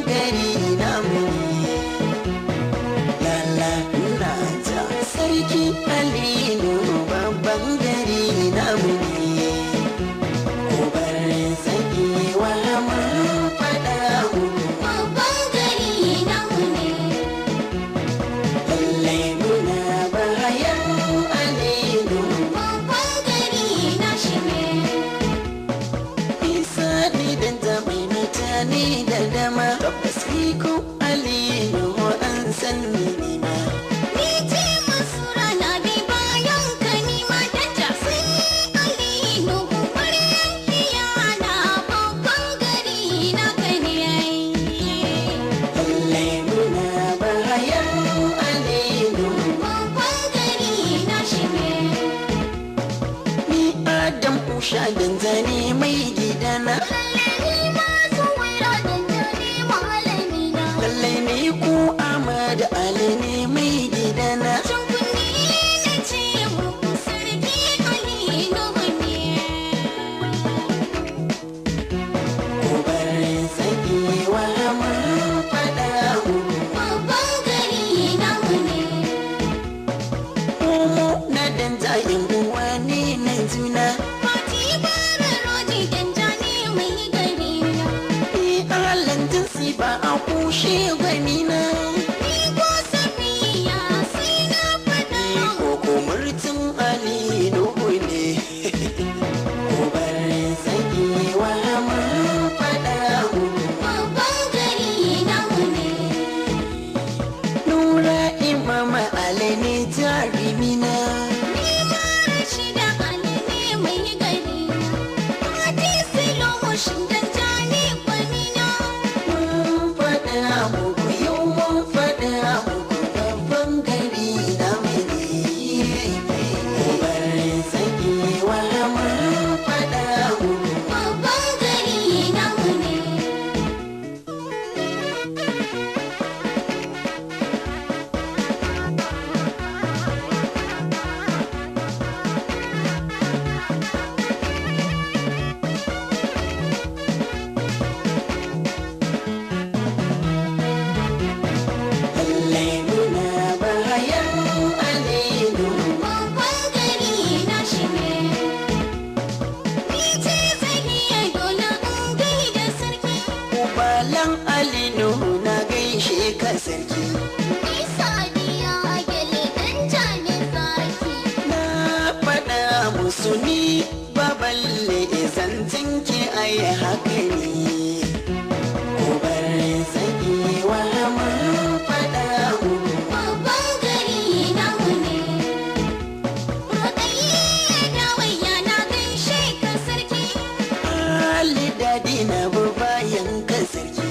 gari namu ne. Lala na ta sarki Alinu babban gari namu ne. Ku bar zagewa mun faɗa muku. Babban gari namu ne. Lallai muna bayan Alinu. Babban gari nashi ne. Isa ni dan mai mutane da dama. Tabbas ni ko Alinu an san ni ne ma. Ni ce Mansura na bi bayan ka ni ma danja sai Alinu Maryam Kiyana babban gari naka ne. Lallai muna bayan Alinu. Babban gari nashi ne. Ni Adam Usha danzane mai gidana. Lalle ni ma Zuwaira danja ne malamina. Lallai ni ko Ahmad Ali ne mai gidana. Can kunne na ce muku sarki Alinu ne. Ku bar zagewa mun faɗa muku. Babban gari namu ne. Momo na danja yan uwa ne na juna. Fati bara roji danja ne mai gari na. Ni alan jinsi ba a kushe gwanina. Ni ko Safiya sai na faɗa. Ni koko murtin Ali Nuhu ne. Ku bar zagewa mun faɗa muku. Babban gari namu ne. Nura Imam Ali ne jarumina. Ni ma Rashida Ali ne mai gari na. Fati Silo Mushin danja ne gwanina. Mun faɗa muku yau mun faɗa muku babban gari namu ne. Ku bar zagewa mun faɗa muku. Babban gari namu ne. Lallai muna bayan Alinu. Babban gari nashi ne. Ni ce Zahiya dole in gaida sarki. Ubalan Alinu na gaishe ka sarki. Ni Sadiya Gele dan jani zaki. Na faɗa musu ni baballe zancen ki ai haka ne. Ku bar zagewa mun faɗa muku. Babban gari namu ne. Rukayya Dawayya na gaishe ka sarki. Ali dadi na bi bayan ka sarki.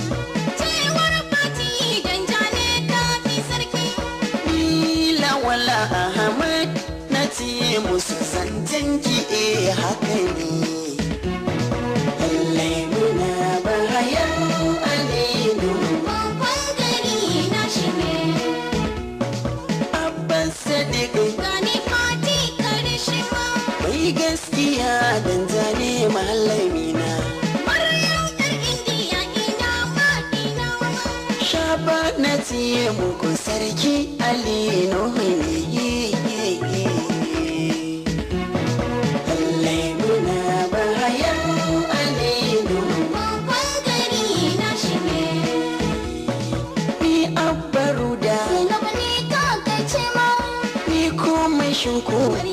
Cewar Fati dan jani kafi sarki. Ni Lawala Ahmad na ce musu zancen ki eh haka ne. Lallai muna bayan Alinu. Babban gari nashi ne. Abban Sadiq Gani Fati Karishima. mai gaskiya dan zane malamina. Maryam ƴar Indiya ina ma ina ma. Shaba na ce muku sarki Ali Nuhu ne. Lallai muna bayan Alinu. Babban gari nashi ne. Ni Abbaru da Zainab ne kaka ce ma. ni komai shinku. Maryam